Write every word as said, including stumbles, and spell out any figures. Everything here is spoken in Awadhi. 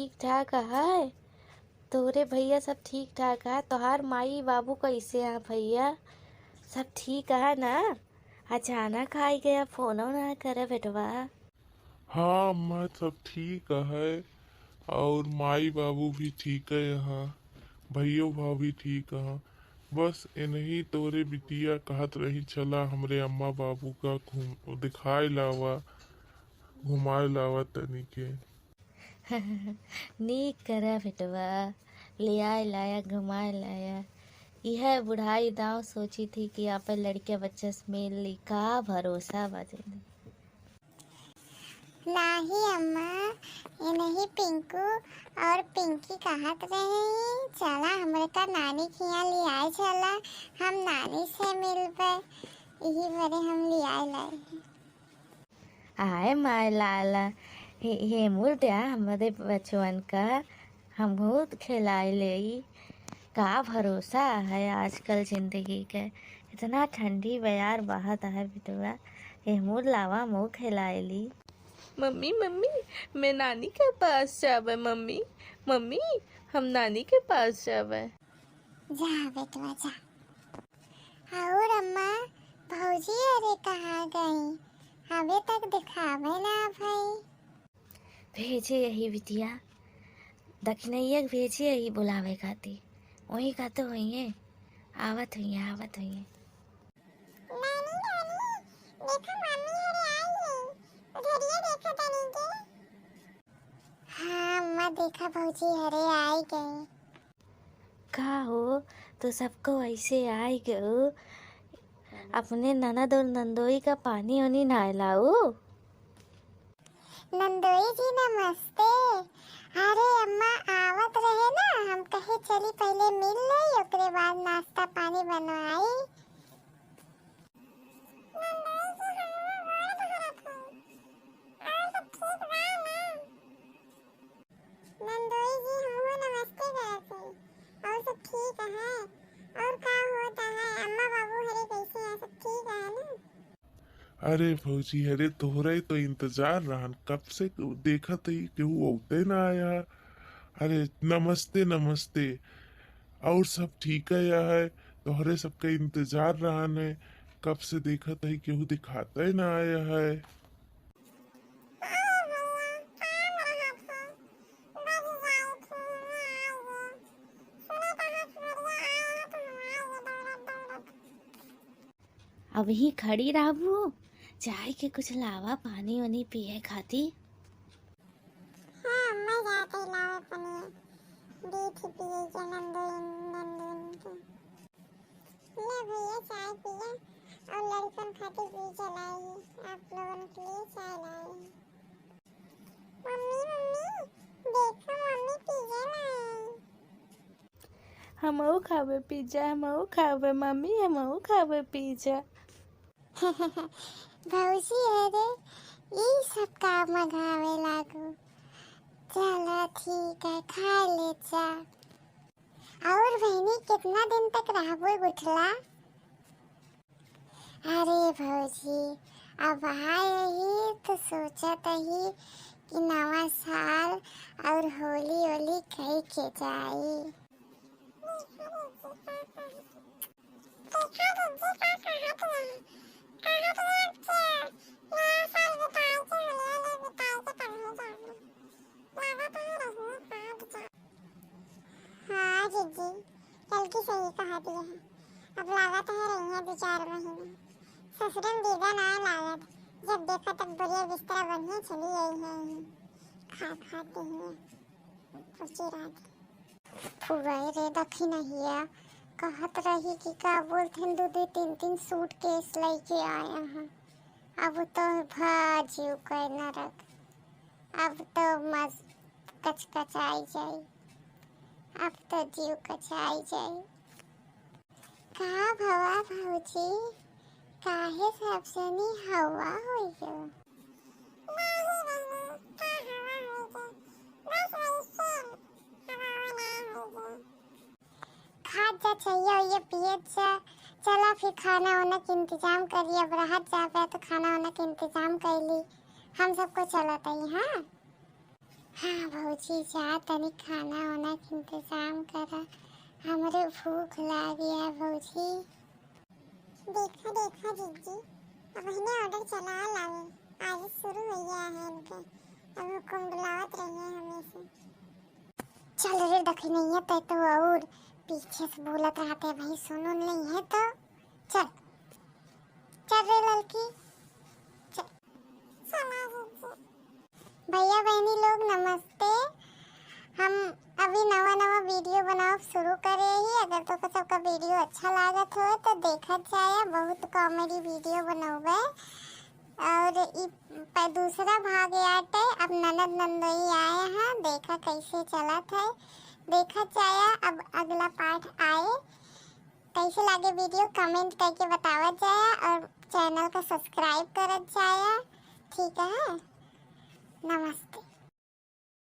ठीक ठाक है। तोरे भैया सब ठीक ठाक है? तोहार माई बाबू कैसे हैं भैया? सब ठीक है ना? अचानक आई गया, फोनो ना करे बेटवा। हाँ अम्मा, सब ठीक है, और माई बाबू भी ठीक है यहाँ, भैयो भाभी ठीक है। बस इन्हीं तोरे बिटिया कहत रही, चला हमरे अम्मा बाबू का घूम, दिखाए लावा, घुमाए लावा तनी के। नीक करा बेटवा, लियाए लाया, घुमाए लाया। यह बुढ़ाई दाव सोची थी कि आपन लड़किया बच्चा से मिल ली, का भरोसा बा जिंदगी। नाही अम्मा, ये नहीं पिंकू और पिंकी कहत रहे, चला हमरे का नानी के यहाँ लियाए चला, हम नानी से मिलबे, यही बरे हम लियाए लाए हैं। आए माय लाला, हे, हे मुर्द्या हमरे बचवन का, हम बहुत खिलाए लेई। का भरोसा है आजकल जिंदगी के, इतना ठंडी बयार बहत है बिटुआ, हे मुर लावा मो खिलाए ली। मम्मी, मम्मी, मैं नानी के पास जाबे, मम्मी, मम्मी, हम नानी के पास जाबे। जा बेटवा जा। और अम्मा, भौजी अरे कहाँ गई? अबे तक दिखावे ना भई। भेजे यही बिटिया, दखिनैया के भेजे यही बुलावे खातिर। वही का तो हुई है, आवत हुई है, आवत हुई है। नानी, नानी, देखो मम्मी हरे आई है, उधरिया देखो तनी के। हाँ अम्मा, देखा भौजी हरे आई गई। का हो, तो सबको ऐसे आई गयो, अपने ननद और नंदोई का पानी उनी ना लाऊ? नंदोई जी नमस्ते। अरे अम्मा आवत रहे ना, हम कहे चली पहले मिल ले, ओकरे बाद नाश्ता पानी बनवाई। नंदोई जी, हमहू गोड़ धरत हई। और सब ठीक बा ना? नंदोई जी, हमहू नमस्ते करत हई। और सब ठीक है? और का होता है? अम्मा बाबू हरे कैसे हैं? सब ठीक है ना? अरे भौजी, अरे तोहरे तो इंतजार रहन, कब से देखत हई, केहू औते ना आया है। अरे नमस्ते, नमस्ते। और सब ठीक है या है? तोहरे सबके इंतजार रहन है, कब से देखत हई, केहू दिखाते ना आया है। अबही खड़ी रहबू, जाए के कुछ लावा पानी वानी पिए खातिर। हाँ, मैं जाते लावा पानी, बीठी पिए के नंदोइन, नंदोइन के। ले भैया चाय पिया और लड़कन खातिर भी चलाई, आप लोगन के लिए चाय लाई। मम्मी, मम्मी, देखो मम्मी पिज्जा लाई। हमहू खाबे पिज्जा, हमहू खाबे मम्मी, हमहू खाबे पिज्जा। भौजी अरे, ई सब का मंगावे लागू? चला ठीक है, खा ले जा। और बहनी, कितना दिन तक रहबो गुठला? अरे भौजी, अब आए ही तो सोचत ही कि नवा साल और होली ओली कई के जाई। देखा दीदी का कहत रहे, कहत रहे कि नया साल बिताए के होली ओली बिताए के तब हो जाए। लागत है रही आज जा। हाँ जीजी, कल की सही कहा दिए हैं। अब लागत है रही है दो चार महीना। ससुरन दीदा ना लागत, जब देखा तब बोरिया बिस्तरा बनिए चली आई है। खा खा दही है। फुर्ची रात। फुआई रे दखिनहिया कहत रही कि का बोलथिन दू दू तीन तीन सूटकेस लइके आया हैं। अब तो भा जीव के नरक। अब तो मस कचकचाई जाई। अब तो जीव कचाई जाई। का भवा भौजी, काहे सब जनी हवा होइगो? नाही बहनी, का हवा होइगो? बस वैसे हवा ना होइगो। खात जा, चाहिए होइए पियत जा। चला फिर खाना वाना के इंतजाम करी, अब रहत जाबे तो खाना वाना के इंतजाम कर ली। हम सबको चलत हई, हाँ? हाँ भौजी, जा तनी खाना वाना के इंतजाम करा, हमरे भूख लाग गया भौजी। देखा, देखा जीजी, अब इन्हें ऑर्डर चला लावे, आज शुरू हो गया है इनके, अब हुकुम बुलावत रहिए हमें से। चल रे दखिनैया, तै तो और पीछे से बोलत रहते भाई, सुनो नहीं है तो चल, चल रे ललकी, चल। चला जीजी। भैया बहनी लोग नमस्ते। हम अभी नवा नवा वीडियो बनावब शुरू करे ही। अगर तोहका सबका वीडियो अच्छा लागत हो तो देखत जाया, बहुत कॉमेडी वीडियो बनौबे। और ई प-, दूसरा भाग आटे, अब ननद नंदोई आए हैं, देखा कैसे चलत है, देखत जाया अब अगला पार्ट आए। कैसे लागे वीडियो कमेंट करके बतावत जाया और चैनल का सब्सक्राइब करत जाया। ठीक है, नमस्ते।